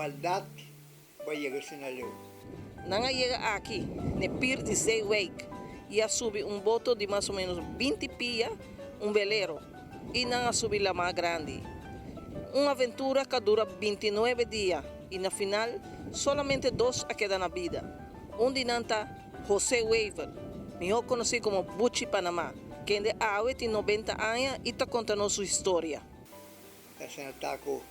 maldat bai yega asina leu. Nan a yega aki n'e pir di Zeewijk i a subi un boto di mas o ménos 20 pia, un velero, i nan a subi lamá grandi. Un aventura ku a dura 29 dia i na final solamente dos a keda na bida. Un di nan ta José Wever, mihó konosí komo Buchi Panamá, kende awe tin 90 aña i ta konta nos su historia. Esei ta ku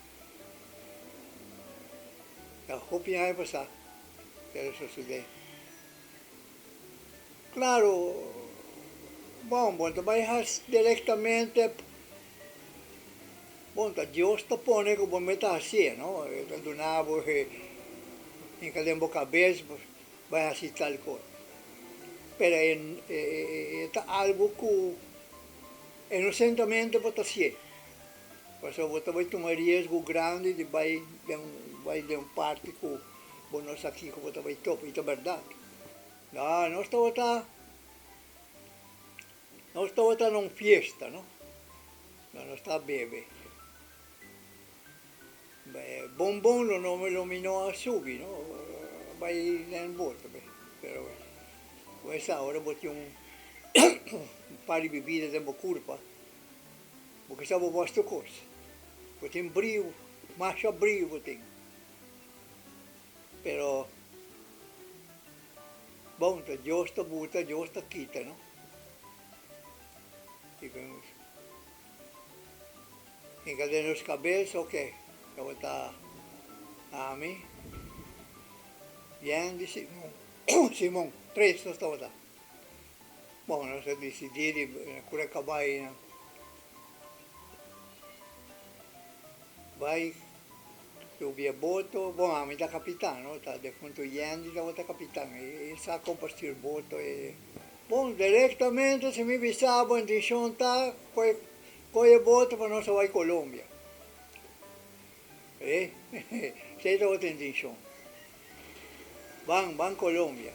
ta hopi aña pasá pero sosodé. Klaro, bon, bo no ta bai hasi direktamente, bon, ta Dios ta pone ku bo mester hasié, no? E ta duna bo e hinka den bo kabes bai hasi tal kos. Pero e ta algu ku inosentamente bo ta hasié. Pasobra bo ta bai tuma riesgo grandi di bai den bai den un parti ku bo no sa kiko bo ta bai topa, i ta bèrdat. No, nos tabata nos tabata na un fiesta, no, no nos ta bebe. Bon bon lo no lo mi no a subi, no, bai den boto, pero bo sa ora bo tin un par di bibida den bo kurpa. Bo ke sa bo bos tur kos. Bo tin briu, masha briu bo tin. Pero, bon, ta Dios ta buta, Dios ta kita, no? Hinka den nos kabes, ok, tabata ami, Yandy, Simon, Simon, tres nos tabata. Bon, nos a disidí di kura kabai bai subi e boto. Bon, ami ta kapitan, no? Ta defuntu Yandy tabata kapitan. E sa kon pa stuur boto. Bon, direktamente si mi bisa bo intenshon ta kohe e boto pa nos a bai Colombia. E, esei tabata intenshon. Ban, ban Colombia.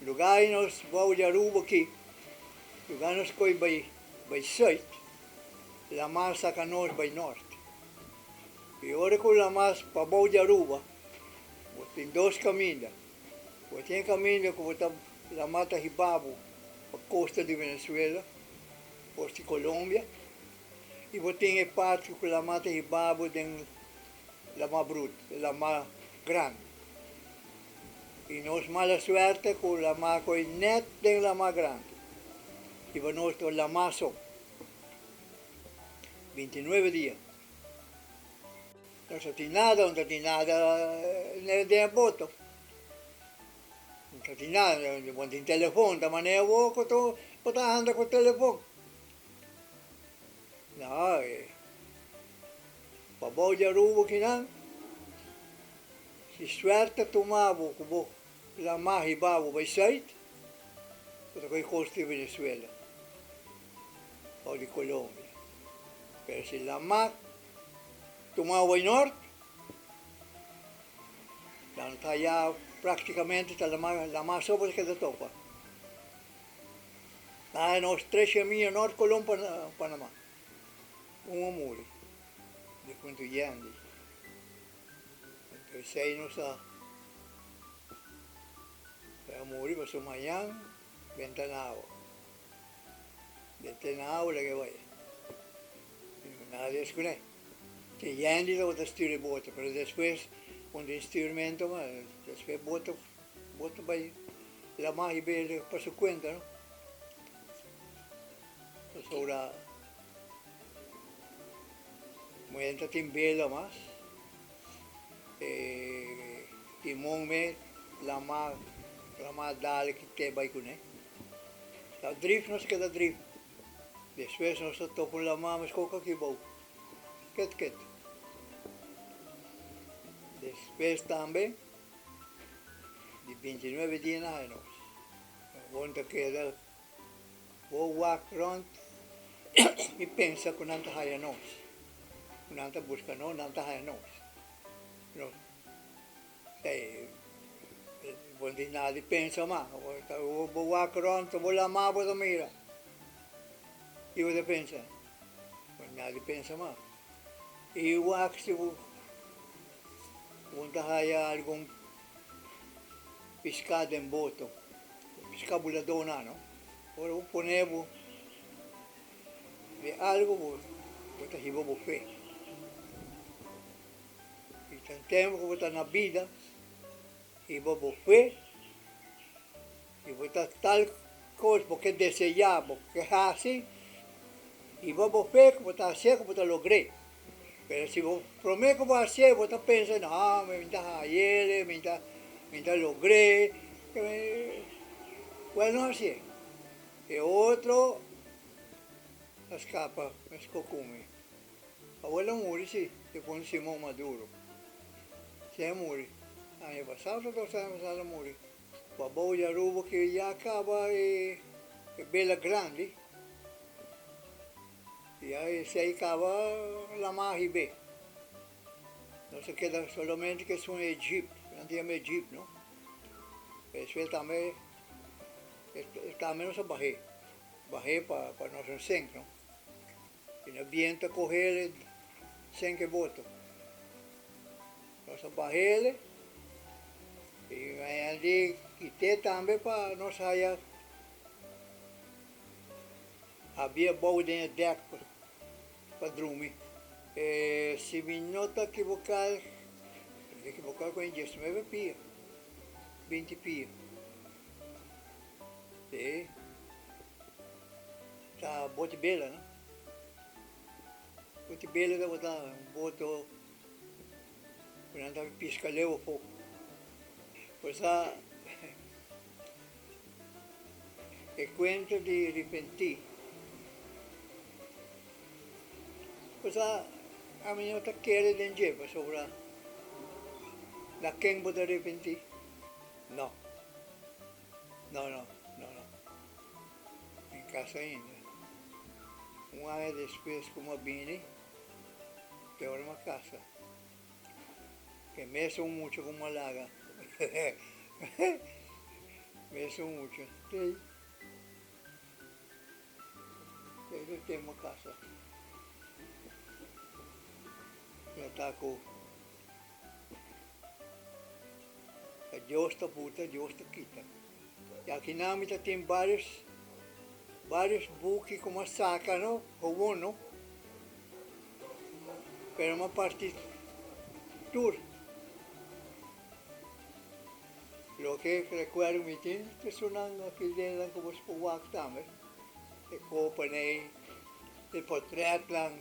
Lugá ei nos bou di Aruba aki, lugá nos koi bai bai sùit, lamar saka nos bai nòrt. I ora ku lamar pa bou di Aruba, bo tin dos kaminda. Bo tin e kaminda ku bo ta lamar ta hiba bo pa kosta di Venezuela, kosta di Colombia, i bo tin e parti ku lamar ta hiba bo den Lama brut, lama grandi. I nos mala suerte ku lama koi nèt den lama grandi. I pa nos ta lama so. 29 dia. Nos no tin nada, no ta tin nada den e boto. No ta tin nada, bo no tin telefon, ta manera bo ku bo ta anda ku telefon. No, pa bou di Aruba kinan, si suerte tuma bo ku bo lama hiba bo bai sùit, bo ta kohe kos di Venezuela òf di Colombia. Pero si lama tuma bo bai nòrt, dan ta ya praktikamente ta lama lama so bo ta keda topa. Ta nos tres yamia nòrt Colon Panama. Un a muri difuntu Yandy. Anto esei nos a a muri pasobra mañan benta na awa. Benta na awa laga e bai. Nada di escune. Te Yandy tabata stuur e boto pero despues un tin stuurmento mas despues boto boto bai lama hib'e pa su cuenta no. Pasobra muhé ta tin bela mas, e timon me lama lama dal ki te bai kuné. Ta drif nos keda drif. Despues nos ta topa un lama meskos ku aki bou. Ket ket. Despues tambe di 29 dia na haña nos. Bon ta keda. Bo wak rond i pensa ku nan ta haya nos, ku nan ta buska nos, nan ta haya nos. Nos bo no tin nada di pensa mas. Bo wak rond, bo lama bo ta mira i bo ta pensa. Bo no tin nada di pensa mas. I wak si bo. Bo ta haya algun piská den boto, piská buladónan, no. Ora bo pone bo den algu bo ta hiba bo fe. I tan tempu ku bo ta na bida, hiba bo fe i bo ta tal kos bo ke deseá, bo ke hasi, hiba bo fe ku bo ta hasié ku bo ta logr'é. Pero si bo promé ku bo hasié bo ta pensa, no, mi ta hay'é, mi ta mi ta logr'é, wèl no hasié. E otro a skapa meskos ku mi. Awor el a muri si, segun Simon Maduro. Si a muri aña pasado o dos aña pasado el a muri. Pabou di Aruba ki ya kaba e bela grandi ya esei kaba lama hib'é. Nos a keda solamente ku esun e jeep, nan ta yama e jeep no. Esei tambe tambe nos a bah'é, bah'é pa nos no sink no. I na bientu a kohele senk e boto. Nos a bahele i mañana di kite tambe pa nos haya habia bou den e dèk pa drumi. Si mi no ta kiboká, mi ta kiboká ku e diesnuebe pia, binti pia. Sí. Ta boti bela no. Boti bela tabata un boto ku nan tabata piska leu afó. Pues a e kuento di ripentí. Pues a ami no ta kere den dje pasobra na ken bo ta ripentí? No. No, no, no, no. Mi casa ainda. Un aña despues cu mi a bini, te ora mi a casa. E mesun mucha cu mi a laga. Mesun mucha. Tey. Tey ta ten mi a casa. Mi a ta cu. Ta Dios ta buta, Dios ta kita. I akinan mi ta tin varios, varios buki ku mi a saka no, gewoon no, pero mi a parti tur. Loke rekuerdo mi tin ta esunnan aki den nan ku bo por wak tambe, e kopanan ei, e portretnan,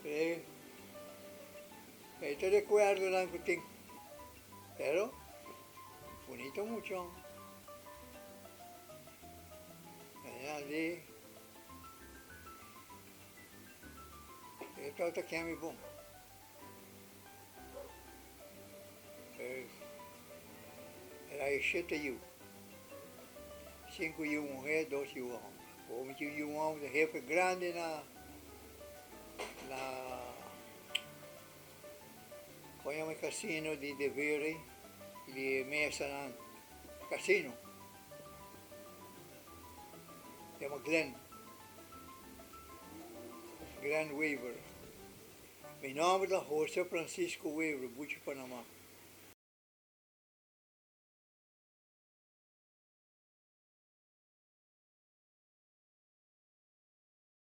e. Ei ta rekuerdonan ku tin. Pero, bunito mucho. Nan di, e tabata kemi bon. El a shete yu. Sinku yu muhé, dos yu hòmber. Hopi yu hòmber ta hefe grandi na na. Kon yama e casino di De Vere di e mesanan casino yama Glen Glen Wever mi nomber ta Jose Francisco Wever Buchi Panama.